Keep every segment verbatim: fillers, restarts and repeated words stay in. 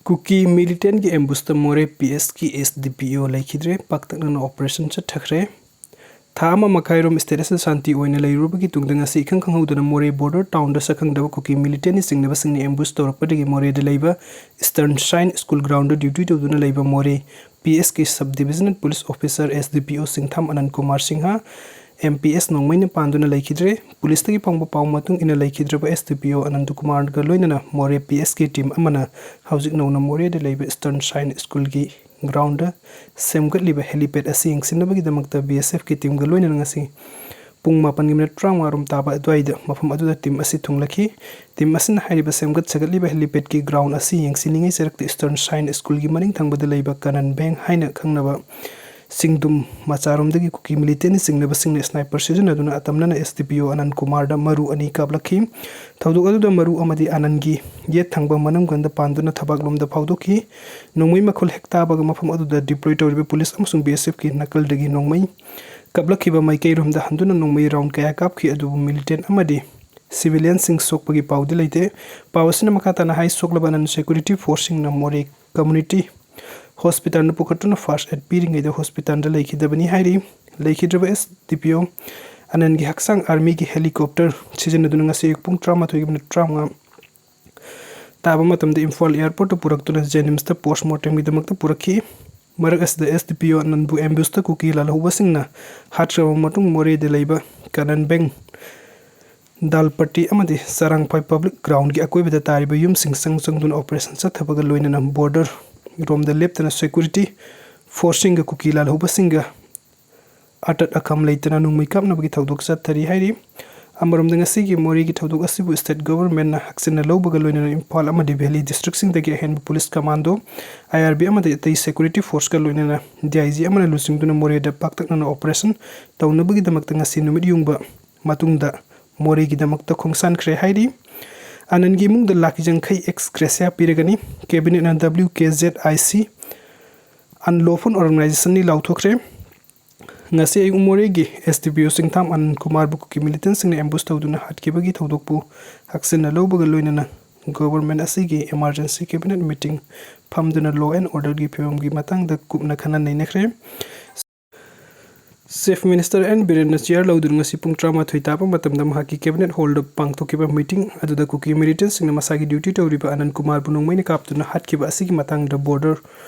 ꯀꯨꯀꯤ ꯃꯤꯂꯤꯇꯦꯟꯒꯤ ꯑꯦꯝꯕꯨꯁꯇ ꯃꯣꯔꯦ ꯄꯤ ꯑꯦꯁꯀꯤ ꯑꯦꯁ D P ꯑꯣ ꯂꯩꯈꯤꯗ꯭ꯔꯦ꯫ ꯄꯥꯛꯇꯛꯅꯅ ꯑꯣꯄꯔꯦꯁꯟ ꯆꯠꯊꯈ꯭ꯔꯦ꯫ ꯊꯥ ꯑꯃ ꯃꯈꯥꯏꯔꯣꯝ ꯁ꯭ꯇꯦꯠ ꯑꯁꯤꯗ ꯁꯥꯟꯇꯤ ꯑꯣꯏꯅ ꯂꯩꯔꯨꯔꯕꯒꯤ ꯇꯨꯡꯗ ꯉꯁꯤ ꯏꯈꯪ ꯈꯪꯍꯧꯗꯅ ꯃꯣꯔꯦ ꯕꯣꯔꯗꯔ ꯇꯥꯎꯟꯗ ꯁꯛꯈꯪꯗꯕ ꯀꯨꯀꯤ ꯃꯤꯂꯤꯇꯦꯟꯒꯤ ꯆꯤꯡꯅꯕꯁꯤꯡꯅ ꯑꯦꯝꯕꯨꯁ ꯇꯧꯔꯛꯄꯗꯒꯤ ꯃꯣꯔꯦꯗ ꯂꯩꯕ eastern shine school ground duty ꯇꯧꯗꯨꯅ ꯂꯩꯕ ꯃꯣꯔꯦ ꯄꯤ ꯑꯦꯁꯀꯤ sub divisional police officer S D P O Singtham Anand Kumar Singh, M P S ꯅꯣꯡꯃꯩꯅ ꯄꯥꯟꯗꯨꯅ ꯂꯩꯈꯤꯗ꯭ꯔꯦ꯫ ꯄꯨꯂꯤꯁꯇꯒꯤ ꯐꯪꯕ ꯄꯥꯎ ꯃꯇꯨꯡ ꯏꯟꯅ ꯂꯩꯈꯤꯗ꯭ꯔꯕ ꯑꯦꯁ ꯗꯤ ꯄꯤ ꯑꯣ ꯑꯅꯟꯗ ꯀꯨꯃꯥꯔꯒ ꯂꯣꯏꯅꯅ ꯃꯣꯔꯦ ꯄꯤ ꯑꯦꯁꯀꯤ ꯇꯤꯝ ꯑꯃꯅ ꯍꯧꯖꯤꯛ ꯅꯧꯅ ꯃꯣꯔꯦꯗ ꯂꯩꯕ ꯏꯁꯇꯔꯟ ꯁꯥꯏꯟ ꯁ꯭ꯀꯨꯜꯒꯤ ꯒ꯭ꯔꯥꯎꯟꯗ ꯁꯦꯝꯒꯠꯂꯤꯕ ꯍꯦꯂꯤꯄꯦꯗ ꯑꯁꯤ ꯌꯦꯡꯁꯤꯟꯅꯕꯒꯤꯗꯃꯛꯇ ꯕꯤ ꯑꯦꯁ ꯑꯦꯐꯀꯤ ꯇꯤꯝꯒ ꯂꯣꯏꯅꯅ ꯉꯁꯤ ꯄꯨꯡ ꯃꯥꯄꯟꯒꯤ ꯃꯤꯅꯠ ꯇꯔꯥꯃꯉꯥ ꯔꯣꯝ ꯇꯥꯕ ꯑꯗꯨꯋꯥꯏꯗ ꯃꯐꯝ ꯑꯗꯨꯗ ꯇꯤꯝ ꯑꯁꯤ ꯊꯨꯡꯂꯈꯤ꯫ ꯇꯤꯝ ꯑꯁꯤꯅ ꯍꯥꯏꯔꯤꯕ ꯁꯦꯝꯒꯠ ꯁꯥꯒꯠꯂꯤꯕ ꯍꯦꯂꯤꯄꯦꯗꯀꯤ ꯒ꯭ꯔꯥꯎꯟ ꯑꯁꯤ ꯌꯦꯡꯁꯤꯟꯅꯤꯡꯉꯩ ꯆꯔꯛꯇ ꯏꯁꯇꯔꯟ ꯁꯥꯏꯟ ꯁ꯭ꯀꯨꯜꯒꯤ ꯃꯅꯤꯡ ꯊꯪꯕꯗ ꯂꯩꯕ ꯀꯅꯟ ꯕꯦꯡ ꯍꯥꯏꯅ ꯈꯪꯅꯕ ꯆꯤꯡꯗꯨꯝ ꯃꯆꯥꯔꯣꯝꯗꯒꯤ ꯀꯨꯀꯤ ꯃꯤꯂꯤꯇꯦꯟꯅ ꯆꯤꯡꯅꯕꯁꯤꯡꯅ ꯁ꯭ꯅꯥꯏꯄꯔ ꯁꯤꯖꯤꯟꯅꯗꯨꯅ ꯑꯇꯝꯅꯅ ꯑꯦꯁ ꯗꯤ ꯄꯤ ꯑꯣ ꯑꯅꯟ ꯀꯨꯃꯥꯔꯗ ꯃꯔꯨ ꯑꯅꯤ ꯀꯥꯞꯂꯛꯈꯤ꯫ ꯊꯧꯗꯣꯛ ꯑꯗꯨꯗ ꯃꯔꯨ ꯑꯃꯗꯤ ꯑꯅꯟꯒꯤ ꯌꯦꯠ ꯊꯪꯕ ꯃꯅꯨꯡꯒꯟꯗ ꯄꯥꯟꯗꯨꯅ ꯊꯕꯥꯛꯂꯣꯝꯗ ꯐꯥꯎꯗꯣꯛꯈꯤ꯫ ꯅꯣꯡꯃꯩ ꯃꯈꯣꯜ ꯍꯦꯛ ꯇꯥꯕꯒ ꯃꯐꯝ ꯑꯗꯨꯗ ꯗꯤꯄ꯭ꯂꯣꯏ ꯇꯧꯔꯤꯕ ꯄꯨꯂꯤꯁ ꯑꯃꯁꯨꯡ ꯕꯤ ꯑꯦꯁ ꯑꯦꯐꯀꯤ ꯅꯥꯀꯜꯗꯒꯤ ꯅꯣꯡꯃꯩ ꯀꯥꯞꯂꯛꯈꯤꯕ ꯃꯥꯏꯀꯩꯔꯣꯝꯗ ꯍꯟꯗꯨꯅ ꯅꯣꯡꯃꯩ ꯔꯥꯎꯟ ꯀꯌꯥ ꯀꯥꯞꯈꯤ, ꯑꯗꯨꯕꯨ ꯃꯤꯂꯤꯇꯦꯟ ꯑꯃꯗꯤ ꯁꯤꯚꯤꯂꯤꯌꯟꯁꯤꯡ ꯁꯣꯛꯄꯒꯤ ꯄꯥꯎꯗꯤ ꯂꯩꯇꯦ꯫ ꯄꯥꯎ ꯑꯁꯤꯅ ꯃꯈꯥ ꯇꯥꯅ ꯍꯥꯏ, ꯁꯣꯛꯂꯕ ꯑꯅꯟ ꯁꯦꯀ꯭ꯌꯨꯔꯤꯇꯤ ꯐꯣꯔꯁꯁꯤꯡꯅ ꯃꯣꯔꯦ ꯀꯝꯃ꯭ꯌꯨꯅꯤꯇꯤ ꯍꯣꯁꯄꯤꯇꯥꯜꯗ ꯄꯨꯈꯠꯇꯨꯅ ꯐꯥꯔꯁ ꯑꯦꯗ ꯄꯤꯔꯤꯉꯩꯗ ꯍꯣꯁꯄꯤꯇꯥꯜꯗ ꯂꯩꯈꯤꯗꯕꯅꯤ ꯍꯥꯏꯔꯤ꯫ ꯂꯩꯈꯤꯗ꯭ꯔꯕ ꯑꯦꯁ ꯗꯤ ꯄꯤ ꯑꯣ ꯑꯅꯟꯒꯤ ꯍꯛꯆꯥꯡ ꯑꯥꯔꯃꯤꯒꯤ ꯍꯦꯂꯤꯀꯣꯞꯇꯔ ꯁꯤꯖꯤꯟꯅꯗꯨꯅ ꯉꯁꯤ ꯑꯌꯨꯛ ꯄꯨꯡ ꯇꯔꯥꯃꯥꯊꯣꯏꯒꯤ ꯃꯤꯅꯤꯠ ꯇꯔꯥꯃꯉꯥ ꯇꯥꯕ ꯃꯇꯝꯗ ꯏꯝꯐꯥꯜ ꯑꯦꯌꯔꯄꯣꯔꯠꯇ ꯄꯨꯔꯛꯇꯨꯅ ꯖꯦꯅꯤꯝꯁꯇ ꯄꯣꯁꯃꯣꯔꯇꯦꯝꯒꯤꯗꯃꯛꯇ ꯄꯨꯔꯛꯈꯤ꯫ ꯃꯔꯛ ꯑꯁꯤꯗ ꯑꯦꯁ ꯗꯤ ꯄꯤ ꯑꯣ ꯑꯅꯟꯕꯨ ꯑꯦꯝꯕꯨꯁꯇ ꯀꯨꯀꯤ ꯂꯥꯜꯍꯧꯕꯁꯤꯡꯅ ꯍꯥꯠꯈ꯭ꯔꯕ ꯃꯇꯨꯡ ꯃꯣꯔꯦꯗ ꯂꯩꯕ ꯀꯅꯟ ꯕꯦꯡ ꯗꯥꯜꯄꯇꯤ ꯑꯃꯗꯤ ꯆꯔꯥꯡꯄꯥꯏ ꯄꯕ꯭ꯂꯤꯛ ꯒ꯭ꯔꯥꯎꯟꯒꯤ ꯑꯀꯣꯏꯕꯗ ꯇꯥꯔꯤꯕ ꯌꯨꯝꯁꯤꯡ ꯆꯪ ꯆꯪꯗꯨꯅ ꯑꯣꯄꯔꯦꯁꯟ ꯆꯠꯊꯕꯒ ꯂꯣꯏꯅꯅ ꯕꯣꯔꯗꯔ ꯔꯣꯝꯗ ꯂꯦꯞꯇꯅ ꯁꯦꯀ꯭ꯌꯨꯔꯤꯇꯤ ꯐꯣꯔꯁꯁꯤꯡꯒ ꯀꯨꯀꯤ ꯂꯥꯜꯍꯧꯕꯁꯤꯡꯒ ꯑꯇꯠ ꯑꯈꯝ ꯂꯩꯇꯅ ꯅꯣꯡꯃꯩ ꯀꯥꯞꯅꯕꯒꯤ ꯊꯧꯗꯣꯛ ꯆꯠꯊꯔꯤ ꯍꯥꯏꯔꯤ꯫ ꯑꯃꯔꯣꯝꯗ ꯉꯁꯤꯒꯤ ꯃꯣꯔꯦꯒꯤ ꯊꯧꯗꯣꯛ ꯑꯁꯤꯕꯨ ꯁ꯭ꯇꯦꯠ ꯒꯣꯚꯔꯟꯃꯦꯟꯠꯅ ꯍꯛꯆꯤꯟꯅ ꯂꯧꯕꯒ ꯂꯣꯏꯅꯅ ꯏꯝꯐꯥꯜ ꯑꯃꯗꯤ ꯚꯦꯂꯤ ꯗꯤꯁꯇ꯭ꯔꯤꯛꯁꯤꯡꯗꯒꯤ ꯑꯍꯦꯟꯕ ꯄꯨꯂꯤꯁ ꯀꯃꯥꯟꯗꯣ, ꯑꯥꯏ ꯑꯥꯔ ꯕꯤ ꯑꯃꯗꯤ ꯑꯇꯩ ꯁꯦꯀ꯭ꯌꯨꯔꯤꯇꯤ ꯐꯣꯔꯁꯀ ꯂꯣꯏꯅꯅ ꯗꯤ ꯑꯥꯏ ꯖꯤ ꯑꯃꯅ ꯂꯨꯆꯤꯡꯗꯨꯅ ꯃꯣꯔꯦꯗ ꯄꯥꯛꯇꯛꯅꯅ ꯑꯣꯄꯔꯦꯁꯟ ꯇꯧꯅꯕꯒꯤꯗꯃꯛꯇ ꯉꯁꯤ ꯅꯨꯃꯤꯠ ꯌꯨꯡꯕ ꯃꯇꯨꯡꯗ ꯃꯣꯔꯦꯒꯤꯗꯃꯛꯇ ꯈꯣꯡꯁꯥꯟꯈ꯭ꯔꯦ ꯍꯥꯏꯔꯤ꯫ ꯑꯅꯟꯒꯤ ꯏꯃꯨꯡꯗ ꯂꯥꯈ ꯌꯥꯡꯈꯩ ꯑꯦꯛꯁ ꯒ꯭ꯔꯦꯁꯤꯌꯥ ꯄꯤꯔꯒꯅꯤ꯫ ꯀꯦꯕꯤꯅꯦꯠꯅ W K Z I C unlawful ꯑꯣꯔꯒꯅꯥꯏꯖꯦꯁꯟꯅꯤ ꯂꯥꯎꯊꯣꯛꯈ꯭ꯔꯦ꯫ ꯉꯁꯤ ꯑꯌꯨꯛ ꯃꯣꯔꯦꯒꯤ ꯑꯦꯁ ꯗꯤ ꯄꯤ ꯑꯣ ꯆꯤꯡꯊꯥꯝ ꯑꯅꯟ ꯀꯨꯃꯥꯔꯕꯨ ꯀꯨꯀꯤ ꯃꯤꯂꯤꯇꯦꯟꯁꯤꯡꯅ ꯑꯦꯝꯕꯨꯁ ꯇꯧꯗꯨꯅ ꯍꯥꯠꯈꯤꯕꯒꯤ ꯊꯧꯗꯣꯛꯄꯨ ꯍꯛꯆꯤꯟꯅ ꯂꯧꯕꯒ ꯂꯣꯏꯅꯅ ꯒꯣꯚꯔꯟꯃꯦꯟꯠ ꯑꯁꯤꯒꯤ ꯏꯃꯥꯔꯖꯦꯟꯁꯤ ꯀꯦꯕꯤꯅꯦꯠ ꯃꯤꯇꯤꯡ ꯐꯝꯗꯨꯅ law and orderꯒꯤ ꯐꯤꯕꯝꯒꯤ ꯃꯇꯥꯡꯗ ꯀꯨꯞꯅ ꯈꯟꯅ ꯅꯩꯅꯈ꯭ꯔꯦ꯫ Chief Minister N Biren chair ꯂꯧꯗꯨꯅ ꯉꯁꯤ ꯄꯨꯡ ꯇꯔꯥꯃꯥꯊꯣꯏ ꯇꯥꯕ ꯃꯇꯝꯗ ꯃꯍꯥꯛꯀꯤ ꯀꯦꯕꯤꯅꯦꯠ ꯍꯣꯜꯗ ꯄꯥꯡꯊꯣꯛꯈꯤꯕ ꯃꯤꯇꯤꯡ ꯑꯗꯨꯗ ꯀꯨꯀꯤ ꯃꯤꯂꯤꯇꯦꯟꯠꯁꯤꯡꯅ ꯃꯁꯥꯒꯤ ꯗ꯭ꯌꯨꯇꯤ ꯇꯧꯔꯤꯕ ꯑꯅꯟ ꯀꯨꯃꯥꯔꯕꯨ ꯅꯣꯡꯃꯩꯅ ꯀꯥꯞꯇꯨꯅ ꯍꯥꯠꯈꯤꯕ ꯑꯁꯤꯒꯤ ꯃꯇꯥꯡꯗ ꯕꯣꯔꯗꯔ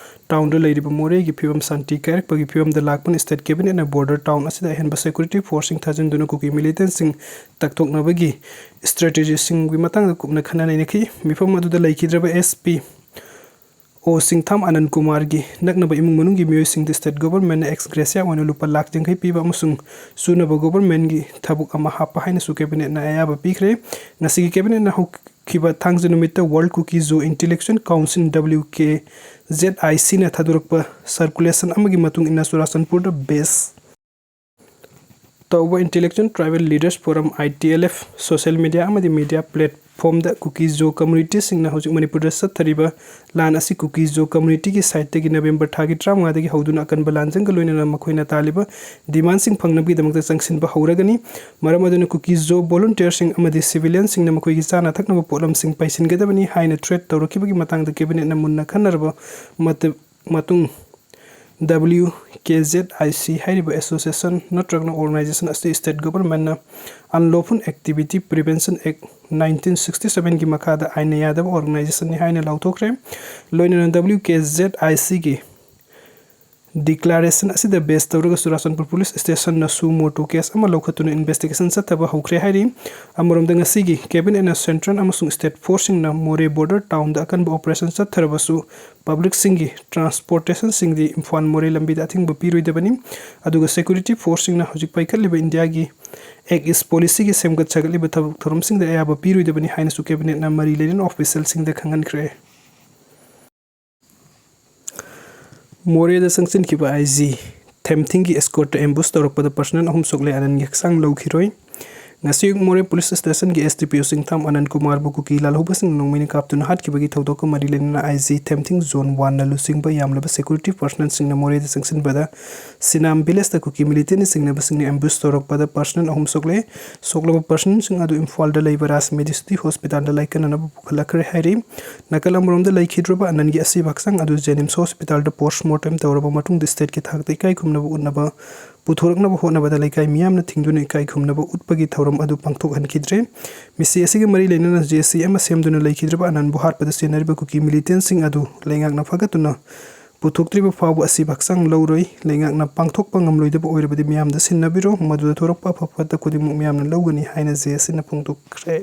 ꯇꯥꯎꯟꯗ ꯂꯩꯔꯤꯕ ꯃꯣꯔꯦꯒꯤ ꯐꯤꯕꯝ ꯁꯥꯟꯇꯤ ꯀꯥꯏꯔꯛꯄꯒꯤ ꯐꯤꯕꯝꯗ ꯂꯥꯛꯄꯅ ꯁ꯭ꯇꯦꯠ ꯀꯦꯕꯤꯅꯦꯠꯅ ꯕꯣꯔꯗꯔ ꯇꯥꯎꯟ ꯑꯁꯤꯗ ꯑꯍꯦꯟꯕ ꯁꯦꯀ꯭ꯌꯨꯔꯤꯇꯤ ꯐꯣꯔꯁꯁꯤꯡ ꯊꯥꯖꯤꯟꯗꯨꯅ ꯀꯨꯀꯤ ꯃꯤꯂꯤꯇꯦꯟꯠꯁꯤꯡ ꯇꯛꯊꯣꯛꯅꯕꯒꯤ ꯁ꯭ꯇ꯭ꯔꯦꯇꯦꯖꯤꯁꯤꯡꯒꯤ ꯃꯇꯥꯡꯗ ꯀꯨꯞꯅ ꯈꯟꯅ ꯅꯩꯅꯈꯤ꯫ ꯃꯤꯐꯝ ꯑꯗꯨꯗ ꯂꯩꯈꯤꯗ꯭ꯔꯕ ꯑꯦꯁ ꯄꯤ ꯑꯣ ꯁꯤꯡꯊꯥꯝ ꯑꯅꯟ ꯀꯨꯃꯥꯔꯒꯤ ꯅꯛꯅꯕ ꯏꯃꯨꯡ ꯃꯅꯨꯡꯒꯤ ꯃꯤꯑꯣꯏꯁꯤꯡꯗ ꯁ꯭ꯇꯦꯠ ꯒꯣꯚꯔꯟꯃꯦꯟꯠꯅ ꯑꯦꯛꯁ ꯒ꯭ꯔꯦꯁꯤꯌꯥ ꯑꯣꯏꯅ ꯂꯨꯄꯥ ꯂꯥꯈ ꯌꯥꯡꯈꯩ ꯄꯤꯕ ꯑꯃꯁꯨꯡ ꯆꯨꯅꯕ ꯒꯣꯚꯔꯟꯃꯦꯟꯠꯀꯤ ꯊꯕꯛ ꯑꯃ ꯍꯥꯞꯄ ꯍꯥꯏꯅꯁꯨ ꯀꯦꯕꯤꯅꯦꯠꯅ ꯑꯌꯥꯕ ꯄꯤꯈ꯭ꯔꯦ꯫ ꯉꯁꯤꯒꯤ ꯀꯦꯕꯤꯅꯦꯠꯅ ꯍꯧꯈꯤꯕ ꯊꯥꯡꯖ ꯅꯨꯃꯤꯠꯇ World Kuki Zo Intellectual Council, W K Z I C ꯅ ꯊꯥꯗꯣꯔꯛꯄ ꯁꯔꯀꯨꯂꯦꯁꯟ ꯑꯃꯒꯤ ꯃꯇꯨꯡ ꯏꯟꯅ ꯆꯨꯔꯥꯆꯥꯟꯄꯨꯔꯗ ꯕꯦꯁ ꯇꯧꯕ Intellectual Tribal Leaders Forum, I T L F, social media ꯑꯃꯗꯤ ꯃꯤꯗꯤꯌꯥ ꯄ꯭ꯂꯦꯠꯐꯣꯝꯗ ꯀꯨꯀꯤ ꯖꯣ ꯀꯝꯃ꯭ꯌꯨꯅꯤꯇꯤꯁꯤꯡꯅ ꯍꯧꯖꯤꯛ ꯃꯅꯤꯄꯨꯔꯗ ꯆꯠꯊꯔꯤꯕ ꯂꯥꯟ ꯑꯁꯤ ꯀꯨꯀꯤ ꯖꯣ ꯀꯝꯃ꯭ꯌꯨꯅꯤꯇꯤꯒꯤ ꯁꯥꯏꯠꯇꯒꯤ ꯅꯕꯦꯝꯕꯔ ꯊꯥꯒꯤ ꯇꯔꯥꯃꯉꯥꯗꯒꯤ ꯍꯧꯗꯨꯅ ꯑꯀꯟꯕ ꯂꯥꯟꯖꯪꯒ ꯂꯣꯏꯅꯅ ꯃꯈꯣꯏꯅ ꯇꯥꯜꯂꯤꯕ ꯗꯤꯃꯥꯟꯁꯤꯡ ꯐꯪꯅꯕꯒꯤꯗꯃꯛꯇ ꯆꯪꯁꯤꯟꯕ ꯍꯧꯔꯒꯅꯤ꯫ ꯃꯔꯝ ꯑꯗꯨꯅ ꯀꯨꯀꯤ ꯖꯣ ꯚꯣꯂꯨꯟꯇꯤꯌꯔꯁꯤꯡ ꯑꯃꯗꯤ ꯁꯤꯚꯤꯂꯤꯌꯟꯁꯤꯡꯅ ꯃꯈꯣꯏꯒꯤ ꯆꯥꯅ ꯊꯛꯅꯕ ꯄꯣꯠꯂꯝꯁꯤꯡ ꯄꯩꯁꯤꯟꯒꯗꯕꯅꯤ ꯍꯥꯏꯅ ꯊ꯭ꯔꯦꯠ ꯇꯧꯔꯛꯈꯤꯕꯒꯤ ꯃꯇꯥꯡꯗ ꯀꯦꯕꯤꯅꯦꯠꯅ ꯃꯨꯟꯅ ꯈꯟꯅꯔꯕ ꯃꯇꯨꯡ W K Z I C ꯍꯥꯏꯔꯤꯕ ꯑꯦꯁꯣꯁꯤꯌꯦꯁꯟ ꯅꯠꯇ꯭ꯔꯒꯅ ꯑꯣꯔꯒꯅꯥꯏꯖꯦꯁꯟ ꯑꯁꯤ state ꯒꯣꯚꯔꯟꯃꯦꯟꯠꯅ Unlawful Activity Prevention Act nineteen sixty seven ꯒꯤ ꯃꯈꯥꯗ ꯑꯥꯏꯟꯅ ꯌꯥꯗꯕ ꯑꯣꯔꯒꯅꯥꯏꯖꯦꯁꯟꯅꯤ ꯍꯥꯏꯅ ꯂꯥꯎꯊꯣꯛꯈ꯭ꯔꯦ꯫ ꯂꯣꯏꯅꯅ W K Z I C ꯒꯤ ꯗꯤꯀ꯭ꯂꯥꯔꯦꯁꯟ ꯑꯁꯤꯗ ꯕꯦꯁ ꯇꯧꯔꯒ ꯆꯨꯔꯥꯆꯥꯟꯄꯨꯔ ꯄꯨꯂꯤꯁ ꯁ꯭ꯇꯦꯁꯟꯅ suo moto case ꯑꯃ ꯂꯧꯈꯠꯇꯨꯅ ꯏꯟꯚꯦꯁꯇꯤꯒꯦꯁꯟ ꯆꯠꯊꯕ ꯍꯧꯈ꯭ꯔꯦ ꯍꯥꯏꯔꯤ꯫ ꯑꯃꯔꯣꯝꯗ ꯉꯁꯤꯒꯤ ꯀꯦꯕꯤꯅꯦꯠꯅ ꯁꯦꯟꯇ꯭ꯔꯦꯜ ꯑꯃꯁꯨꯡ ꯁ꯭ꯇꯦꯠ ꯐꯣꯔꯁꯁꯤꯡꯅ ꯃꯣꯔꯦ ꯕꯣꯔꯗꯔ ꯇꯥꯎꯟꯗ ꯑꯀꯟꯕ ꯑꯣꯄꯔꯦꯁꯟ ꯆꯠꯊꯔꯕꯁꯨ ꯄꯕ꯭ꯂꯤꯛꯁꯤꯡꯒꯤ ꯇ꯭ꯔꯥꯟꯁꯄꯣꯔꯇꯦꯁꯟꯁꯤꯡꯗꯤ ꯏꯝꯐꯥꯜ ꯃꯣꯔꯦ ꯂꯝꯕꯤꯗ ꯑꯊꯤꯡꯕ ꯄꯤꯔꯣꯏꯗꯕꯅꯤ꯫ ꯑꯗꯨꯒ ꯁꯦꯀ꯭ꯌꯨꯔꯤꯇꯤ ꯐꯣꯔꯁꯁꯤꯡꯅ ꯍꯧꯖꯤꯛ ꯄꯥꯏꯈꯠꯂꯤꯕ ꯏꯟꯗꯤꯌꯥꯒꯤ Act East ꯄꯣꯂꯤꯁꯤꯒꯤ ꯁꯦꯝꯒꯠ ꯁꯥꯒꯠꯂꯤꯕ ꯊꯕꯛ ꯊꯧꯔꯝꯁꯤꯡꯗ ꯑꯌꯥꯕ ꯄꯤꯔꯣꯏꯗꯕꯅꯤ ꯍꯥꯏꯅꯁꯨ ꯀꯦꯕꯤꯅꯦꯠꯅ ꯃꯔꯤ ꯂꯩꯅꯅ ꯑꯣꯐꯤꯁꯤꯌꯦꯜꯁꯤꯡꯗ ꯈꯪꯍꯟꯈ꯭ꯔꯦ꯫ ꯃꯣꯔꯦꯗ ꯆꯪꯁꯤꯟꯈꯤꯕ ꯑꯥꯏ ꯖꯤ ꯊꯦꯝꯊꯤꯡꯒꯤ ꯑꯦꯁꯀꯣꯔꯠꯇ ꯑꯦꯝꯕꯨꯁ ꯇꯧꯔꯛꯄꯗ ꯄꯔꯁꯅꯦꯜ ꯑꯍꯨꯝ ꯁꯣꯛꯂꯦ, ꯑꯅꯟꯒꯤ ꯍꯛꯆꯥꯡ ꯂꯧꯈꯤꯔꯣꯏ꯫ ꯉꯁꯤ ꯑꯌꯨꯛ ꯃꯣꯔꯦ ꯄꯨꯂꯤꯁ ꯁ꯭ꯇꯦꯁꯟꯒꯤ ꯑꯦꯁ ꯗꯤ ꯄꯤ ꯑꯣ ꯆꯤꯡꯊꯥꯝ ꯑꯅꯟ ꯀꯨꯃꯥꯔꯕꯨ ꯀꯨꯀꯤ ꯂꯥꯜꯍꯧꯕꯁꯤꯡꯅ ꯅꯣꯡꯃꯩꯅ ꯀꯥꯞꯇꯨꯅ ꯍꯥꯠꯈꯤꯕꯒꯤ ꯊꯧꯗꯣꯛꯀ ꯃꯔꯤ ꯂꯩꯅꯅ ꯑꯥꯏ ꯖꯤ ꯊꯦꯝꯊꯤꯡ ꯖꯣꯟ ꯋꯥꯟꯅ ꯂꯨꯆꯤꯡꯕ ꯌꯥꯝꯂꯕ ꯁꯦꯀ꯭ꯌꯨꯔꯤꯇꯤ ꯄꯔꯁꯅꯦꯜꯁꯤꯡꯅ ꯃꯣꯔꯦꯗ ꯆꯪꯁꯤꯟꯕꯗ ꯁꯤꯅꯥꯝ ꯚꯤꯂꯦꯖꯇ ꯀꯨꯀꯤ ꯃꯤꯂꯤꯇꯦꯟꯅ ꯆꯤꯡꯅꯕꯁꯤꯡꯅ ꯑꯦꯝꯕꯨꯁ ꯇꯧꯔꯛꯄꯗ ꯄꯔꯁꯅꯦꯜ ꯑꯍꯨꯝ ꯁꯣꯛꯂꯦ꯫ ꯁꯣꯛꯂꯕ ꯄꯔꯁꯅꯦꯜꯁꯤꯡ ꯑꯗꯨ ꯏꯝꯐꯥꯜꯗ ꯂꯩꯕ ꯔꯥꯖ ꯃꯦꯗꯤꯁꯤꯇꯤ ꯍꯣꯁꯄꯤꯇꯥꯜꯗ ꯂꯥꯏꯀꯠꯅꯅꯕ ꯄꯨꯈꯠꯂꯛꯈ꯭ꯔꯦ ꯍꯥꯏꯔꯤ꯫ ꯅꯥꯀꯜ ꯑꯃꯔꯣꯝꯗ ꯂꯩꯈꯤꯗ꯭ꯔꯕ ꯑꯅꯟꯒꯤ ꯑꯁꯤꯕ ꯍꯛꯆꯥꯡ ꯑꯗꯨ ꯖꯦꯅꯤꯝꯁ ꯍꯣꯁꯄꯤꯇꯥꯜꯗ ꯄꯣꯁꯃꯣꯔꯇꯦꯝ ꯇꯧꯔꯕ ꯃꯇꯨꯡꯗ ꯁ꯭ꯇꯦꯠꯀꯤ ꯊꯥꯛꯇ ꯏꯀꯥꯏ ꯈꯨꯝꯅꯕ ꯎꯠꯅꯕ ꯄꯨꯊꯣꯔꯛꯅꯕ ꯍꯣꯠꯅꯕꯗ ꯂꯩꯀꯥꯏ ꯃꯤꯌꯥꯝꯅ ꯊꯤꯡꯗꯨꯅ ꯏꯀꯥꯏ ꯈꯨꯝꯅꯕ ꯎꯠꯄꯒꯤ ꯊꯧꯔꯝ ꯑꯗꯨ ꯄꯥꯡꯊꯣꯛꯍꯟꯈꯤꯗ꯭ꯔꯦ꯫ ꯃꯤꯁꯤ ꯑꯁꯤꯒ ꯃꯔꯤ ꯂꯩꯅꯅ ꯖꯦ ꯁꯤ ꯑꯃ ꯁꯦꯝꯗꯨꯅ ꯂꯩꯈꯤꯗ꯭ꯔꯕ ꯑꯅꯟꯕꯨ ꯍꯥꯠꯄꯗ ꯆꯦꯟꯅꯔꯤꯕ ꯀꯨꯀꯤ ꯃꯤꯂꯤꯇꯦꯟꯁꯤꯡ ꯑꯗꯨ ꯂꯩꯉꯥꯛꯅ ꯐꯒꯠꯇꯨꯅ ꯄꯨꯊꯣꯛꯇ꯭ꯔꯤꯕ ꯐꯥꯎꯕ ꯑꯁꯤꯕ ꯍꯛꯆꯥꯡ ꯂꯧꯔꯣꯏ꯫ ꯂꯩꯉꯥꯛꯅ ꯄꯥꯡꯊꯣꯛꯄ ꯉꯝꯂꯣꯏꯗꯕ ꯑꯣꯏꯔꯕꯗꯤ ꯃꯤꯌꯥꯝꯗ ꯁꯤꯟꯅꯕꯤꯔꯣ꯫ ꯃꯗꯨꯗ ꯊꯣꯔꯛꯄ ꯑꯐ ꯐꯠꯇ ꯈꯨꯗꯤꯡꯃꯛ ꯃꯤꯌꯥꯝꯅ ꯂꯧꯒꯅꯤ ꯍꯥꯏꯅ ꯖꯦ ꯑꯦꯁ ꯁꯤꯅ ꯐꯣꯡꯗꯣꯛꯈ꯭ꯔꯦ꯫